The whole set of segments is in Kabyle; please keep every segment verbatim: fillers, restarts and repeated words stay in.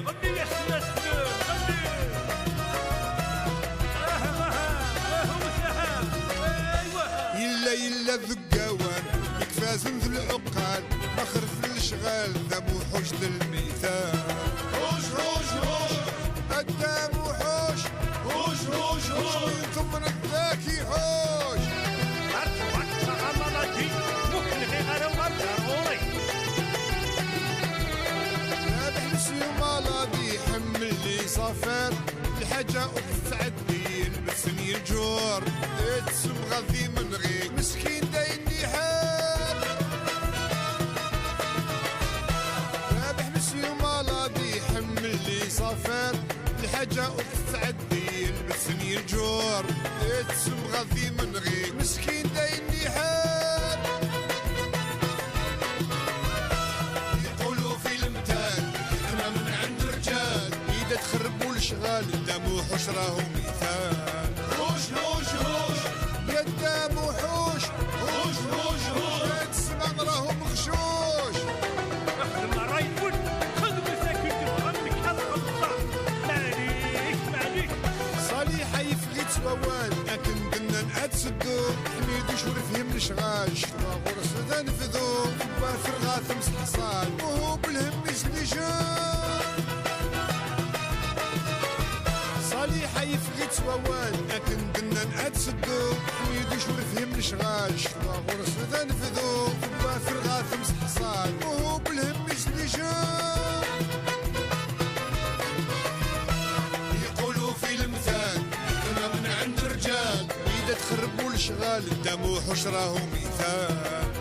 غني يا سي ناس، غني. آه، آه، آه، آه، آه، آه. Yella, yella deg awal, yekfazen d lɛuqqal, ma xerfen lecɣal, d amuḥuc d lmital. Huc, huc, huc. A dda amuḥuc. Huc, huc, huc. Win tumneḍ d ak iḥuc. Ar tewweḍ s axxam-agi, mukken ɣiɣ ara uɣal ar ɣur-i. Rabeḥ Mesyu Maladi, iḥemmel les affaires, lḥaǧa ur tettɛeddi, lbesen yeǧǧur, itsemɣad d imenɣi, meskin d ayen iḥar. Rabeḥ Mesyu Maladi, iḥemmel les affaires, lḥaǧa ur tettɛeddi, lbesen yeǧǧur, itsemɣad d imenɣi, meskin d ayen iḥar. يقولوا في المثال: احنا من عند رجال. إذا تخربوا الشغال، دام وحوش راهو مثال. هوش، هوش، هوش. يا دام وحوش. هوش، هوش، هوش. هاد الزمان راهو مغشوش. اخدم رايفل، خدم ساكن تبغى منك هالغلطة. معليش، معليش. صالح يفقد سوال، لكن قلنا نعاد سدو. حميد وشور فهم الشغال، شتوى غرس ذا نفذو. كبار في الغاثم سحصال، وهو بالهم يسلي شان. صالح يفقد سوال، لكن قلنا نعاد سدو. حميد وشور فهم الشغال، شتوى غرس ذا نفذو. كبار في الغاثم سحصال، وهو بالهم يسلي شان. يقولوا في المثال: احنا من عند رجال. إذا تخربوا الشغال، دام وحوش راهو مثال.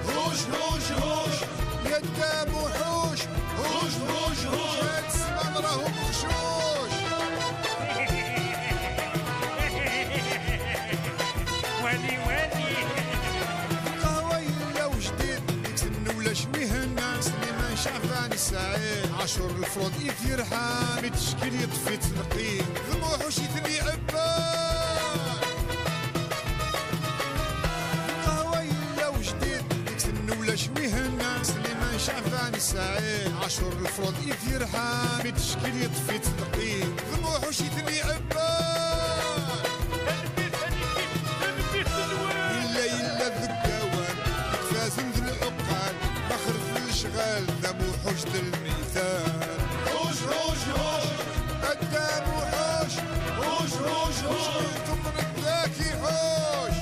هوش، هوش، هوش. يا دام وحوش. هوش، هوش، هوش. هاد الزمان راهو مغشوش. واني، واني. القهوة يلا وجديد، يتسنى ولا شوي هنا. سليمان شعبان السعيد، عاشور الفرود يفرحان، بتشكيل يطفي تنقيد، ذموح وشي ثني عباد. القهوة يلا وجديد، يتسنى ولا شوي هنا. سليمان شعبان السعيد، عاشور الفرود يفرحان، بتشكيل يطفي تنقيد، ذموح وشي ثني عباد. إلا، إلا ذكاوان، يتفازن ذو العقال، بخر في الشغال، ذا موحوش ذا الميثال. هوش، هوش، هوش. الدام وحوش. هوش، هوش، هوش. انتم من الذاكي حوش.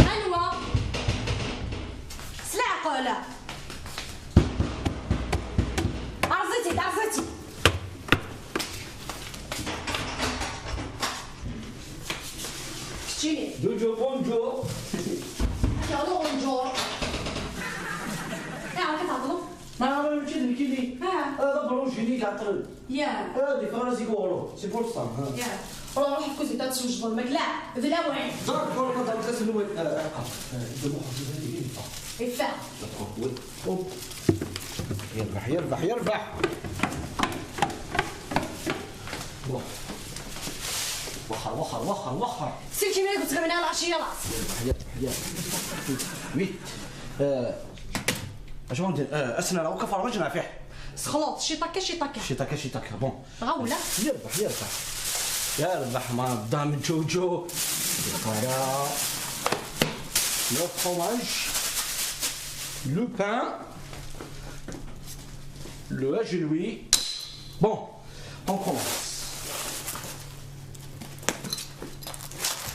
أنوا، سلع قولا. أرزتي، أرزتي. كتشيني. جوجو، بونجور. يا بونجور. يا، كتعطلو؟ ما عمرو مشيت نكيلي. آه. هذا بروجيني كعطل. يا. هذه فرنسي كورو. سي بور سا. يا. روح، روح، كوزي، تاتسو جبر ماك. لا، ذ لاوعي. زار كورو، ما دارت غير الواد. آه، آه، آه. آه، إذا ما حطيت هذه، إيه، فا. إيه، فا. أوب. يربح، يربح، يربح. وخر، وخر، وخر، وخر. سير كيما قلت لك من العشية راس. يربح، يربح، يربح. ويت. آه، اش غندير؟ آه، اسنى راه كفر وجهنا فيه. سخلوط، شي طاكا، شي طاكا. شي طاكا، شي طاكا، بون. غاولا. يربح، يربح. يربح، مدام جوجو. Voilà. Le fromage. Le pain. Le H L V. Bon, on commence.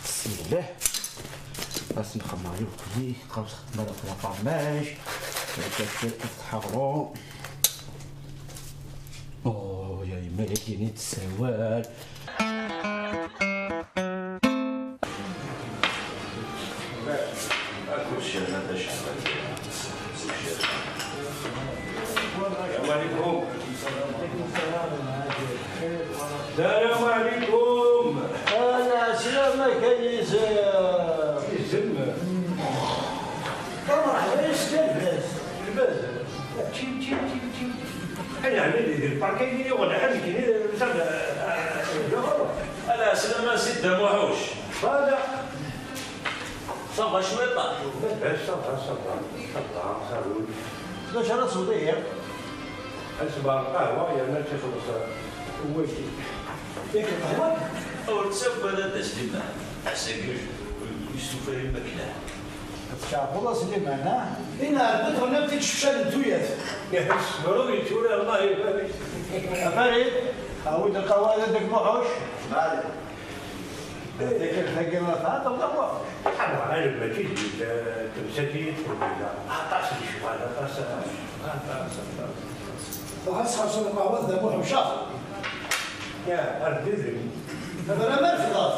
بسم الله. بس نخمر يوكلي، خمس خدمة داك لافرماج. هكا تحضروا. أوه، يا يما، يا كيني تسوال. السلام عليكم. السلام عليكم. أنا عسلامة كان يزال. يزم. طبعا، إيش كان الباس؟ الباس. تشي، تشي، تشي، تشي. أنا عملي ديال الباركيني ولا عندك هنا، مثلا، آه، Dda Muḥuc. Voilà. Ça va cwiṭ? Labas, ça va, ça va, ça va, ça roule. D acu ara tesweḍ ihi? Ad sbeɣ lqahwa yerna ad tixelleṣ wagi. Yak lqahwa? Ur ttagad a Dda Sliman. Ass-agi ur yestufa lmakla. Tceɛbeḍ a Sliman, ha? Ina, d-ɣennant tičefcal n tuyat. Yes, bravo, tura, Allah ibarik. A Farid, awi-d lqahwa a Dda Muḥuc. Vale. Tikkelt-agi ma tɛeṭṭel, d awaɣ. Ḥader ɣaleb mačči d, d temsalt i yi-d-tewwida. Aṭas n lecɣal, aṭas, aṭas, aṭas, aṭas. Bɣan sxerṣen lqahwa d Dda Muḥuc, ah. Ya, ar d idrimen. Tabra ma refḍeɣ.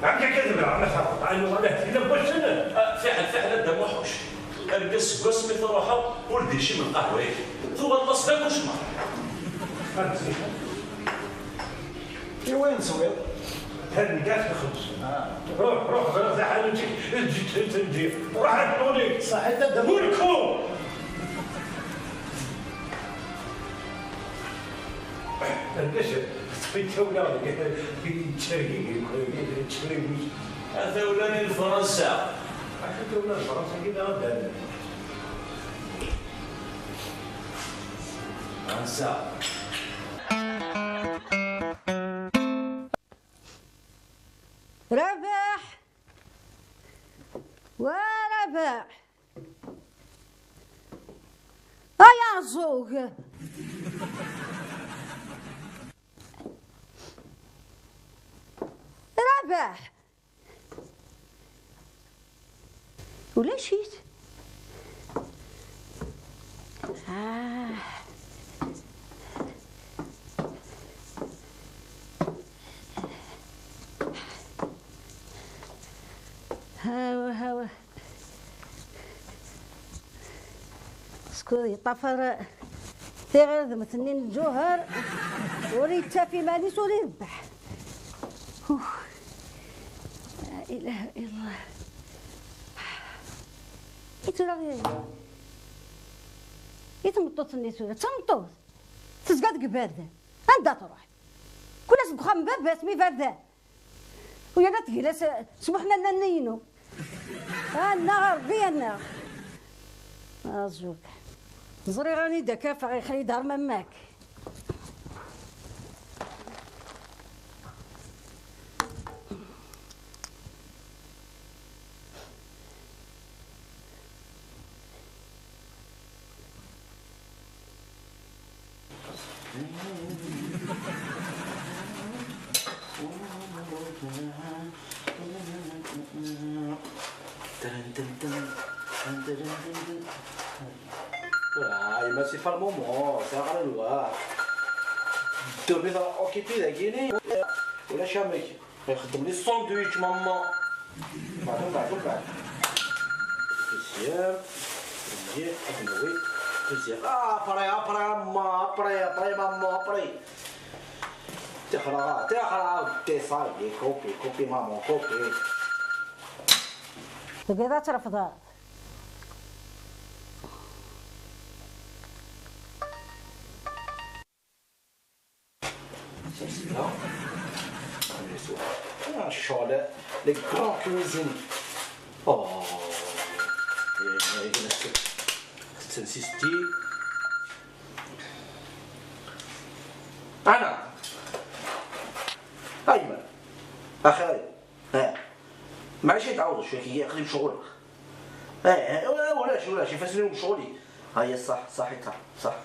Ɛemda kan debra, ma tɛeṭṭel, ɛni wala, yella n wassen. Ah, fiḥel, fiḥel a Dda Muḥuc. Argaz seg wasmi truḥeḍ, ur d-yecim lqahwa-agi. Tuɣaleḍ-as d akucmar. Ar d-, I wayen teswiḍ? Tanemmirt, xems. Ah. Ruḥ, ruḥ, ẓriɣ taḥanut-ik, eǧǧ-itt, eǧǧ-itt. Ruḥ ad tnulik. Saḥit a Dda Muḥuc. Ur kum! Argaz, teṭṭef-it tawla deg, deg ttergigi, deg ttergigi. A tawla n Fransa. Acu tawla n Fransa-agi d aɣdan? Fransa. Rabeḥ! Wa Rabeḥ! Ay aɛeẓẓug! Rabeḥ! Ulac-it. Ah. Hawa, hawa. Skud yeṭṭafar tiɣirdemt-nni n Lǧuher, ur yettaf iman-is, ur irebbeḥ. Uf. La ilaha illallah. I tura i, i tmeṭṭut-nni tura, d tameṭṭut. Tezga deg iberdan. Anda truḥ? Kul ass deg uxxam n baba-s, mi iberdan. U yerna tgila s, s Muḥ Nanna-nni-inu. Annaɣ a Rebbi, annaɣ. Aẓuk. Ẓriɣ anida k-afeɣ, ixli-d ar mamma-k. Ah, yemma, c'est pas le moment, c'est pas le moment. Ddubit occupé dagini. Ulac amek. Ixeddem les sandwichs, maman. Beɛdu, beɛdu, beɛdu. Deuxième. Premier, ad nawi. Deuxième. Ah, après, après, maman, après, après, maman, après. Tixra, tixra, ça y est, coupé, coupé, maman, coupé. Tebɣiḍ ad trefdeḍ? Ah, ccɣel, les grands cuisiniers. Oh, tettnsisti. Ana. Ayman. Axir. Eh. Maɛlic ad tɛawdeḍ cwiya, aql-i mecɣuleɣ. Eh, eh, ulac, ulac, ifassen-iw mecɣulin. Aya ṣṣeḥ, ṣṣeḥ, صح.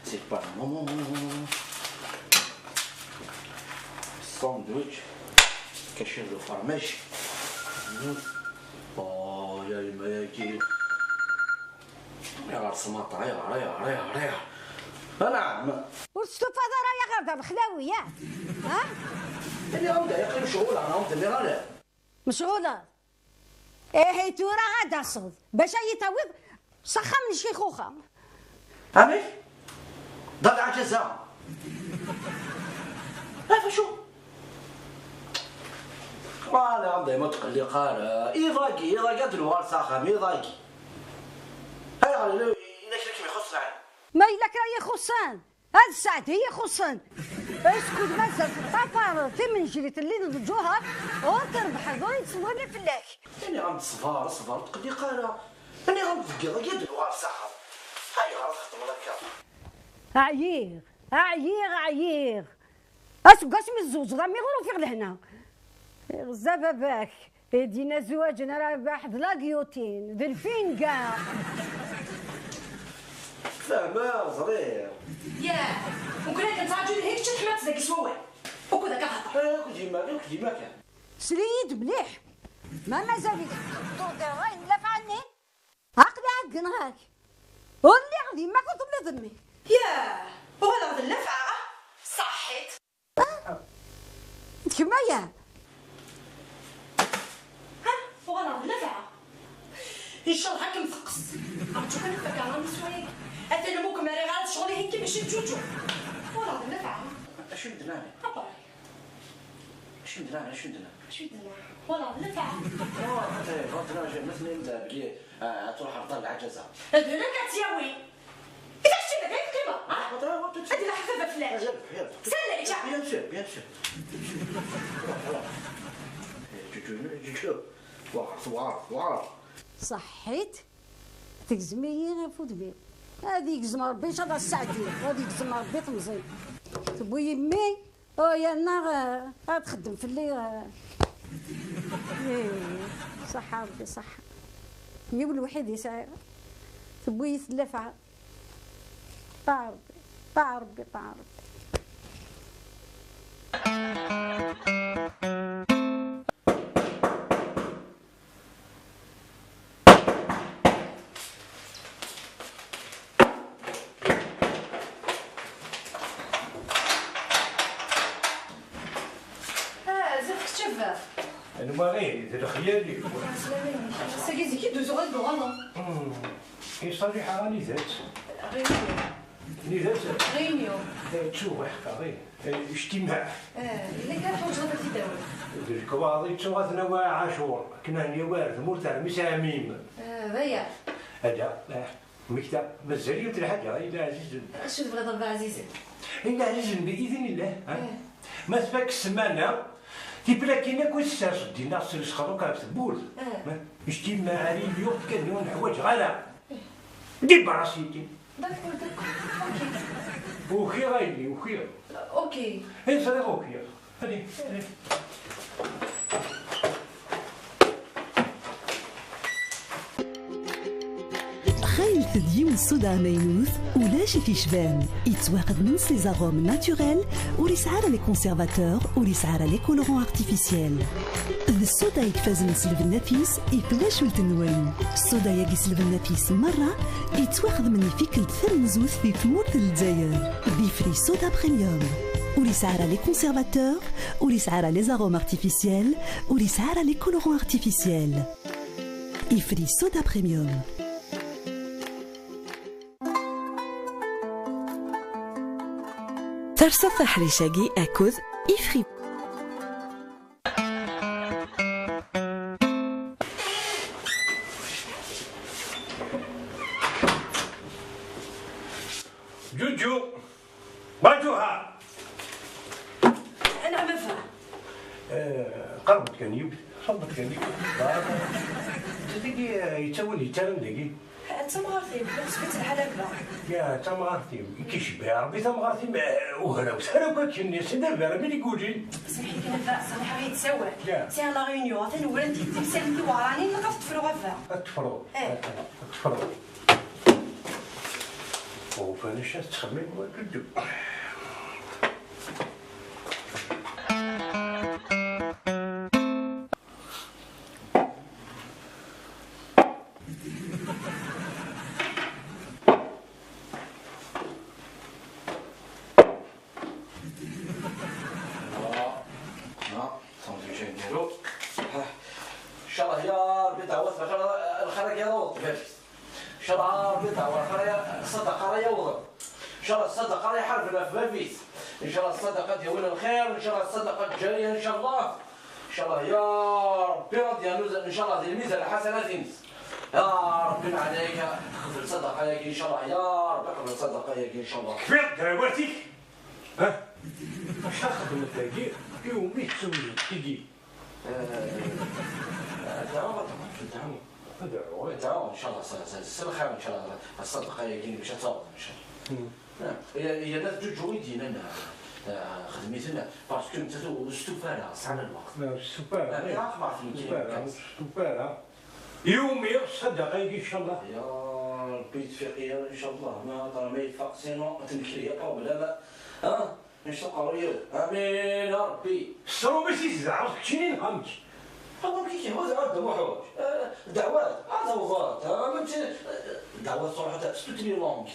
C'est pas le moment. Sandwich. Caché de fromage. Oh, ya yemma-yagi. Ayɣer smaṭer, ayɣer, ayɣer, ayɣer, ayɣer? Anɛam! Ur testufaḍ ara, ya ɣer da lexlawi, ya? Ha? Ini-am-d, aql-i mecɣuleɣ, neɣ ur d-nniɣ ara? Mecɣuleḍ? Ihi tura ad d-taseḍ bac ad yi-tawiḍ s axxam n ccixuxa. Amek? Ḍalleɛ ǧaza. Ɣef acu? Wala, anda ma tqelliq ara. Iḍ-agi, iḍ-agi ad d-nuɣal s axxam, iḍ-agi. Ayɣer, yella, yella kra kem-ixuṣṣen? Ma yella kra yi-ixuṣṣen, Ad sseɛd i ixuṣṣen. Acku d mazal teṭṭafar timennjrit-nni n lǧuher, ur terbeḥ, ur yettwali fell-ak. Nniɣ-am-d ṣber, ṣber, ur tqelliq ara. Nniɣ-am-d deg yiḍ-agi ad nuɣal s axxam. Ayɣer ad txeddmeḍ akka? Ɛyiɣ, ɛyiɣ, ɛyiɣ. Aseggas mi tzewǧeḍ, amiɣ ur ufiɣ lehna. Iɣza baba-k, i d-yenna zwaǧen ara rbaḥ d la guillotine, d lfinga. Fehmeɣ, ẓriɣ. Yah, ukan akken ttṛaǧun ihi kečč ad tḥmaḍ dagi s wawal. Ukud akka hḍer. Eh, akked yemma, akked yemma kan. Sel-iyi-d mliḥ. Ma mazal-ik tdurdiḍ ayen n lafaɛ-nni, aql-i ɛeggneɣ-ak. Ur lliɣ d yemma-k, ur telliḍ d mmi-k. Yah, uɣaleɣ d lafaɛ. Ṣaḥḥit. D kemm aya? Ha, uɣaleɣ d lafaɛ. Ncalleh ad kem-teqqes. Rǧu kan ad fakeɣ amussu-agi. Atan am ukem ar iɣar ad tecɣel ihi nekki mačči d Ǧuǧu. Uɣaleɣ d lafaɛ. Acu i d-nnan? Appareil. Acu i d-nnan? Acu i d-nnan? Acu i d-nnan? Uɣaleɣ d lafaɛ. Oh, attends, attends, je me souviens de Ah, ad truḥeḍ ɣer lɛaǧaza. D hnak ad tt-yawi. I tɛeccid deg qima, ha? Attends, attends, tout de suite. Ad ilaḥ baba fell-ak. Yalla, yalla. Sell-iyi. Bien sûr, bien sûr. Ǧuǧu, Ǧuǧu. Weɛṛ, weɛṛ, weɛṛ. Ṣaḥḥit, tegzem-iyi ɣef udem-iw. Ad igzem Ṛebbi, ncallah sseɛd-iw, ad igzem Ṛebbi temẓi-w. Tewwi yemmi, Oh, yerna, eh, ad txeddem fell-i, eh. Eh, ṣaḥa Ṛebbi, ṣaḥa. Yiwen lwaḥid i sɛiɣ. Tewwi-yi tlafɛa. Ṭaɛ Ṛebbi, ṭaɛ Ṛebbi, ṭaɛ Ṛebbi. Ah, ziɣ kečč a baba. Anwa ihi, d lexyal-iw. Sagi zik i d-tuzuɣ ad d-uɣaleḍ. Hmm. I Ṣaliḥa anida-tt? Réunion. Anida-tt? Réunion. Eh, ttuɣ, iḥeqqa, eh. Eh, ijtimaɛ. Eh, yella kra tḥuǧeḍ ad t-id-tawiḍ? D lekwaɣeḍ i ttuɣ ad t-nawi ɛacur. Akken ad n-yawi ar tmurt ar mmi-s ɛemmi-m. Eh, d aya. Ala, eh, mekta, mazal yiwet lḥaǧa, ay d ɛzizen. Acu tebɣiḍ a baba ɛzizen? Ay d ɛzizen, bi idin illah, ha? Eh. Ma tfak ssmana, tiplakin akk i tessers dinna s lexruk ɣef tewwurt. Eh. Ma, ijtimaɛ ar yili yuɣ kan ur neḥwaǧ ara. Eh. Di barra s yitin. D'accord, d'accord. Ok. Ukiɣ a yelli, ukiɣ. Ok. Eh, ẓriɣ ukiɣ. Allez, allez. Xaylet-d yiwen ṣṣuda amaynut, ulac i t-icban. Yettwaxdem s les arômes naturels, ur yesɛi ara les conservateurs, ur yesɛi ara les colorants artificiels. D ṣṣuda i ifazen s lbenna-is i twacult-nwen. Ṣṣuda-agi s lbenna-is merra yettwaxedmen i tikkelt tamenzut di tmurt n Lezzayer. D ifri Soda Premium. Ur yesɛi ara les conservateurs, ur yesɛi ara les arômes artificiels, ur yesɛi ara les colorants artificiels. Ifri Soda Premium. Terseḍ aḥric-agi akked ifri. Ǧuǧu. Baǧuha. Anɛam a baba. Eh, qerreb-d kan yiwet, qerreb-d kan yiwet. Tagi, eh, yettawin yettaran dagi. D tamɣart-iw, la tesbit lḥal a baba. Ya, d tamɣart-iw. I k-icebbi Ṛebbi tamɣart-im, eh, ur hrawet ara akk akken, s adabar am i gulin. Semḥ-iyi kan a baba, Ṣaliḥa i d-tessawal. Ya. Si à la Réunion, atan urant-iyi-d timsal n tiweɛranin, ilaq ad t-tefruɣ a baba. Ad t-tefruḍ. Eh. Ad t-tefruḍ. Ufan acu ad tettxemmim, wa duddu. Voilà. Voilà. Sandwich n diro. Inchallah ya Ṛebbi tɛawed lxir, lxir-agi ara wḍ. Inchallah Ṛebbi tɛawed lxir, ṣṣadaqa ara yawḍen. Inchallah ṣṣadaqa ara iḥarben ɣef bab-is. Inchallah ṣṣadaqa ad yawin lxir, inchallah ṣṣadaqa ǧǧariya, inchallah. Inchallah ya Ṛebbi ad yernu, inchallah di lmizan lḥasanat-ines. يا ربي عليك، قبل صدقة ياكي إن شاء الله، يا ربي قبل صدقة ياكي إن شاء الله. كبير دراواتك. ها؟ واش خدمت هاكي؟ يومي تسوي تيجي. آه، دعوة، دعوة. دعوة. دعوة إن شاء الله، س-، س-، س-، الخير إن شاء الله. الصدقة ياكي باش تعوض إن شاء الله. هي، هي ناس جوج ويدينا، آه، خدمتنا، باسكو نتا تو استفارة، صار الوقت. لا، استفارة. آه، إيه. يا أخي، ما عرفت يمكن استفارة، يمكن. استفارة. يومي الصدقة إن شاء الله. يا ربي توفيق يا إن شاء الله، ما ترى ما يتفق، سينو تنكري يا بروبليم. ها؟ إن شاء الله. آمين يا ربي. سرو بس يزعر كشنين همك. هذا كي كي هو زعر دموع حوج. آه، دعوات، هذا وضعت، آه، ما تش-، آه، دعوات صراحة، c'est toutes les langues.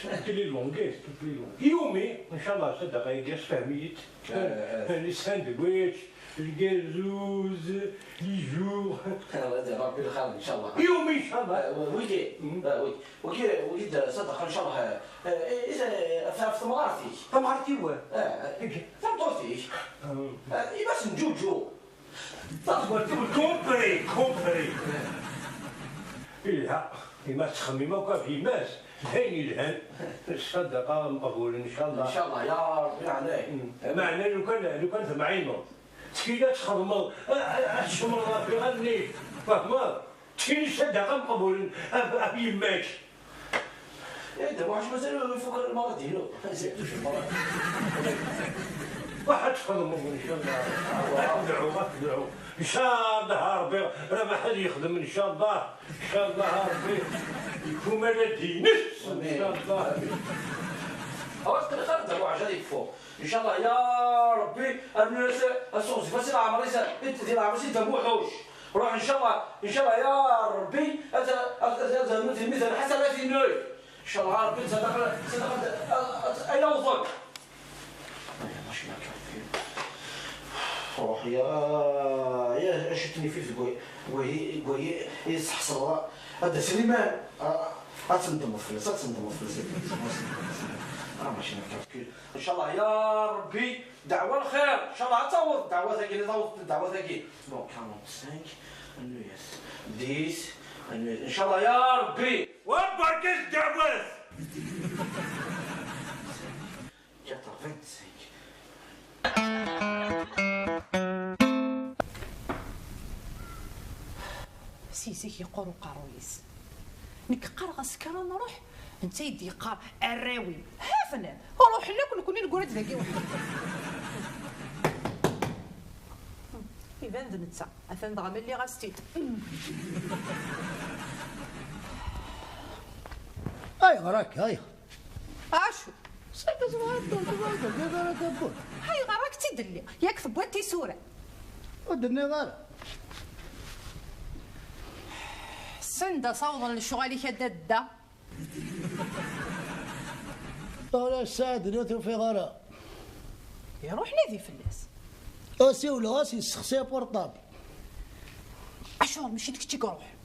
C'est toutes les langues، إيه، c'est toutes les langues. يومي، إن شاء الله، صدقة، يجي فهميت. آه، آه. Les sandwichs، الكازوز، les jours. الله يجعل ربي الخير إن شاء الله. يومي إن شاء الله. آه، ويكي. مم. آه، ويكي. وكي، وكي صدقة إن شاء الله. آه، إيه، إيه، في، في تمغارتك. تمغارتي وين؟ آه، تمطوطيك. آه. آه، إيماس نجوجو. تمغارتي وين؟ كومبري، كومبري. إيه، ها. إيماس تخمم هكا في إيماس. هين الهن. الصدقة مقبولة إن شاء الله. إن شاء الله يا ربي عليك. مم. معنى لو كان، لو كان ثمعينو. تكيلا تخدمو. آه، آه، آه، تشمر ربي غني. فهمت؟ تكيني صدقة مقبولة. أب-، أب يماك. إيه، ده واش مازال يفكر المرض ديالو. ما يزيدوش المرض. واحد تخدم إن شاء الله. ندعو، ندعو. إن شاء الله ربي راه ما حد يخدم إن شاء الله. إن شاء الله ربي يكون ما لا دينس. إن شاء الله. خلاص كده خرج ده واحد يكفو. إن شاء الله يا ربي. الناس الصوص فاسي العمري سا، دي العمري سا دموحوش. روح إن شاء الله، إن شاء الله يا ربي. أنت، أنت، أنت، أنت، أنت، أنت، أنت، حسنات النوي. إن شاء الله ربي صدق، صدق، أين وصلت؟ روح يا، يا شتني في الزقوي، وهي، وهي، هي صح صلاة. هذا سليمان. آه، آه، تندم في الفلوس، تندم في الفلوس. راه ماشي نكرت كل. إن شاء الله يا ربي. دعوة الخير، إن شاء الله تعوض دعوتك، اللي تعوض دعوتك. Bon, quarante-cinq, أنو ياس. dix, أنو ياس. إن شاء الله يا ربي. وبركة الدعوات. quatre-vingt-cinq. Si zik yeqqur uqerruy-is. Nekk qqareɣ-as kker ad nruḥ, netta i d-yeqqar arraw-im. Hafnen! Ruḥen akk, nekkni neggra-d dagi weḥd-i. Iban d netta. Atan dɣa ma lliɣ-as-t-id. Ayɣer akka, ayɣer? Acu? Saka tebɣiḍ tebɣiḍ tebɣiḍ ara tawwiḍ. Ayɣer ad k-tt-id-lliɣ? Yak tewwiḍ tisura. Ur d-nniɣ ara. Send a s-awḍen lecɣal-ik a dadda. Ur as-sɛedni ur tufiḍ ara. Iruḥ nadi fell-as. Ur siwleɣ-as, yessexsi apurṭabl. Acuɣer mačči d kečč i iruḥen?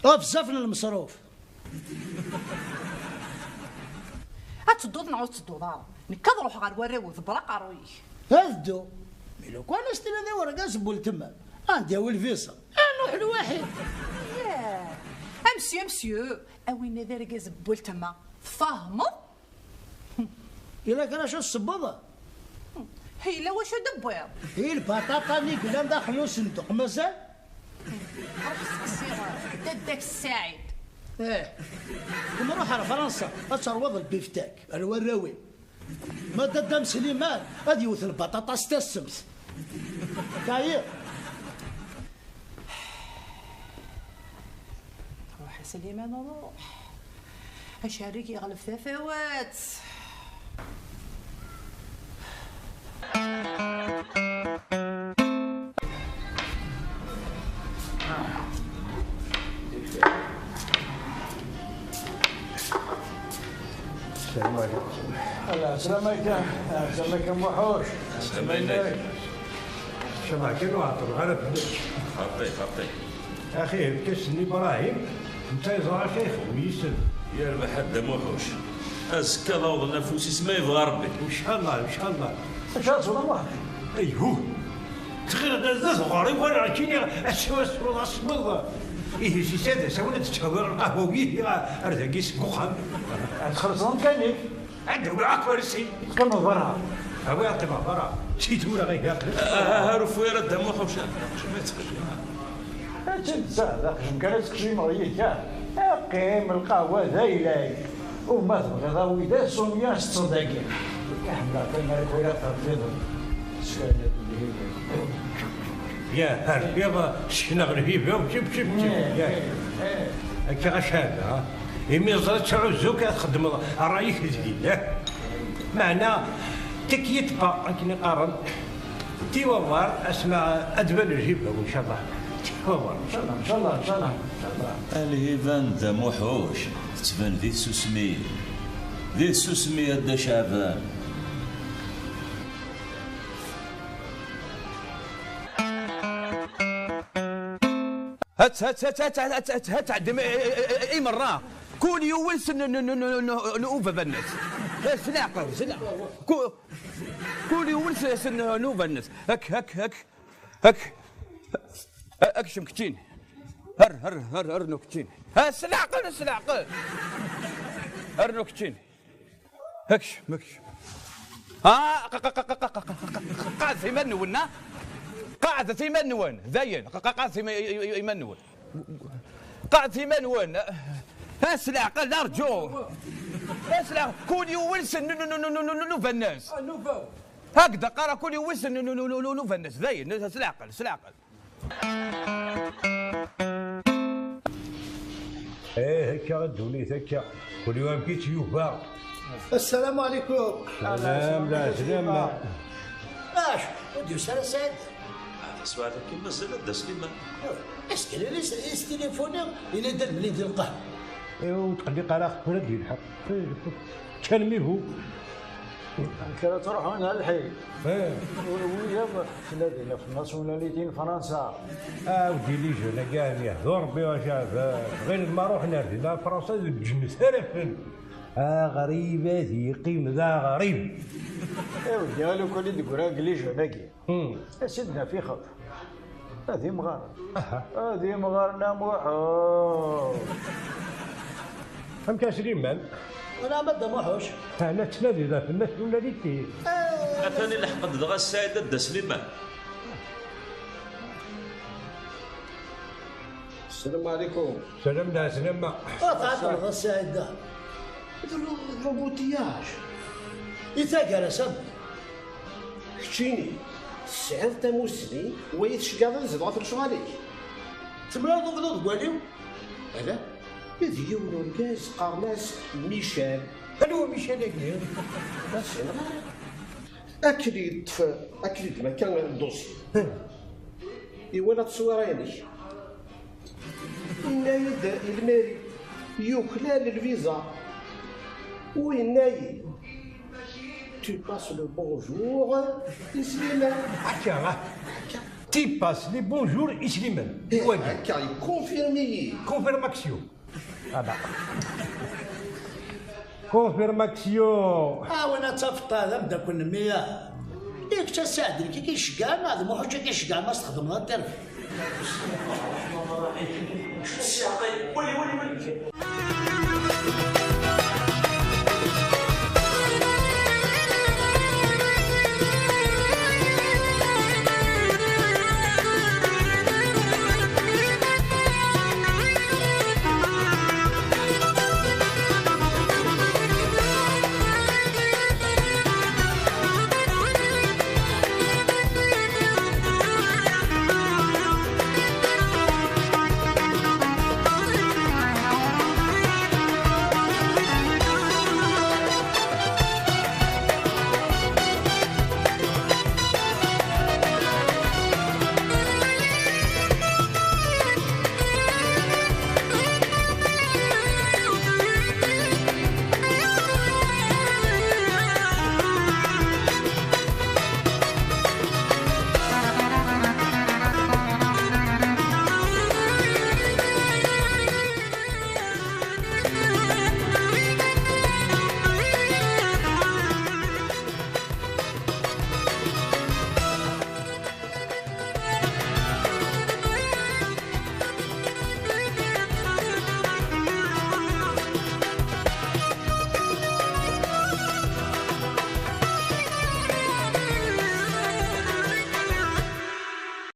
Ɣef zzaf n lmeṣruf. Ad tedduḍ neɣ ur tettedduḍ ara? Nekk ad ruḥeɣ ɣer warraw-iw, ḍebber aqerruy-ik. Ad dduɣ. Mi lukan as-tiniḍ i urgaz n weltma, ad d-yawi lvisa. Ad nruḥ lwaḥid. Yah. Amsyu, amsyu, a winna d argaz n weltma, tfahmeḍ? Yella kra acu tsebbeḍ? Yella wacu d-tewwiḍ? I lbaṭaṭa-nni yellan daxel n usenduq, mazal? Ruḥ steqsi dadda-k Saɛid. Ih. Kem ruḥ ar Fransa, ad terwuḍ lbiftak, ar warraw-im. Ma dadda-m Sliman, ad yewwet lbaṭaṭa s tassemt. Teɛyiḍ? Ruḥ a Sliman, ruḥ. Acerrig yeɣleb tafawet. السلام عليكم. السلام عليكم. السلام عليكم وحوش. السلام عليكم. السلام عليكم. وعطوا الغرب. خطي، خطي. أخي، الكاس إبراهيم، أنت يزرع شيخ ويسن. يا ربح الدم وحوش. أزكى ضوض النفوس اسمه يبغى ربي. إن شاء الله، إن شاء الله. إن شاء الله. أيوه. تغير ذات غريب وأنا عايشين أسوأ أسوأ أسوأ. Ihi si sad asawen ad teččeḍ lqahwa-agi ar dagi seg uxxam. Ad txellṣeḍ amkan-ik. Ad d-awiɣ akersi. Teqqimeḍ berra. Awi ad qqimeɣ berra. Si tura ɣiha. Ah, ah, ah, ur uffu ara Dda Muḥuc. Ad tt-id-tesɛeḍ aqjun kan ad tkecmeḍ yid-k. Qqim, lqahwa d ayla-k. U ma tebɣiḍ awi-d asumya ad teṭṭseḍ dagi. Ḥemmleɣ kan ara k-walaɣ terfiḍ. Sfeɛlet-d. Ya, terfiḍ, sekneɣ lhiba-w, cib, cib, cib, ya. Akka ɣacab, ha? Imi ẓriɣ ttɛuzzu-k ad txeddmeḍ ṛṛay-ik d lillah. Meɛna, t'inquiète pas, akken i qqaren. Tiwawar, asma ad d-tban lhiba-w, incallah. Tiwawar. Incallah, incallah, incallah, incallah. A lhiba n Dda Muḥuc, tettban di tsusmi. Di tsusmi a Dda Caɛban. Hats, hats, hats, hats, hats, hats, hats, ɛeddim i, i, i, i, i merra. Kul yiwen s n, n, n, n, n, n ubaba-nnes. Eh, s leɛqel, s leɛqel. Ku-, kul yiwen s, s n, n ubaba-nnes. Hak, hak, hak, hak. A-, akcem keččini. Her, her, her, rnu keččini. Ha, s leɛqel, s leɛqel. Rnu keččini. Akcem, akcem. Ah, qa-, qa-, qa-, qa-, qa-, qa-, qa-, qa-, qaɛdet iman-nwen, ha? Qaɛdet iman-nwen. Dayen, qa-, qa-, qaɛdet ima-, i-, i-, i-, iman-nwen. Qaɛdet iman-nwen. Ha, s leɛqel, d arǧu. Ha, s leɛqel. Kul yiwen s n-, n-, n-, n-, n-, n-, nnuba-nnes. Hakda qqareɣ, kul yiwen s n-, n-, n-, n-, n-, nnuba-nnes. Dayen, s leɛqel, s leɛqel. Eh, akka a ddunit, akka. Kul yum amek i tt-yuba. Assalamu alaikum. Salam, d ɛeslama. Acu, ur d-yusi ara Saɛid? Ah, taswiɛt-agi mazal a Dda Sliman. Est-ce que yestilifuni, yenna-d ad mlin di lqahwa? Eh, ur tqelliq ara, tura ad d-yelḥeq. Eh, kan mihu. Amek ara truḥun a lḥi? Eh. Wiyaḍ ttnadin ɣef nationalité n Fransa. Ah, wigi les jeunes-agi, ɛni yehdu Rebbi, a Caɛban. Ɣilen ma ruḥen ar dinna Fransa, deg ǧennet ara ffen. Aɣrib ad yeqqim d aɣrib. Eh, wigi, a lukan i d-ggran deg les jeunes-agi. Hmm. A Sidna Fixeḍ. Ad imɣaren. Aha. Ad imɣaren a Muḥu. Amek a Sliman? Wala ma Dda Muḥuc. Ah, la ttnadi da fell-ak ula d itti. Atan ileḥq-d dɣa Saɛid a Dda Sliman. Salam alaikum. Salam d ɛeslama. Ah, tɛeṭṭleḍ a Saɛid da. D l-, l'embouteillage. I taggara-s a mmi. Keččini, tesɛiḍ tamusni, wagi tceggɛeḍ ad izdeɣ ɣef lecɣal-ik. Temlaleḍ ublaḍ deg waliw? Ala, d yiwen urgaz qqaren-as Michel. Anwa Michel-agi? Ur ssineɣ ara. Akken yeṭṭef, akken yeddem akka ddusyi. Iwala tteswira-inek. Yenna-yi-d i lmeri, yuklal lviza. U yenna-yi, tu passes le bonjour i Sliman. Akka, ah. Tu passes le bonjour i Sliman. Eh, wagi. Akka, yekonfirmi-yi. Confirmation. Ah bah. Confirmation. Ah, win ad tafeḍ d ameddakel n mmi-a. I kečč a Saɛid, nekk i k-iceggɛen, neɣ d Muḥuc i k-iceggɛen ma s-txedmeḍ interview? Wali, wali, wali.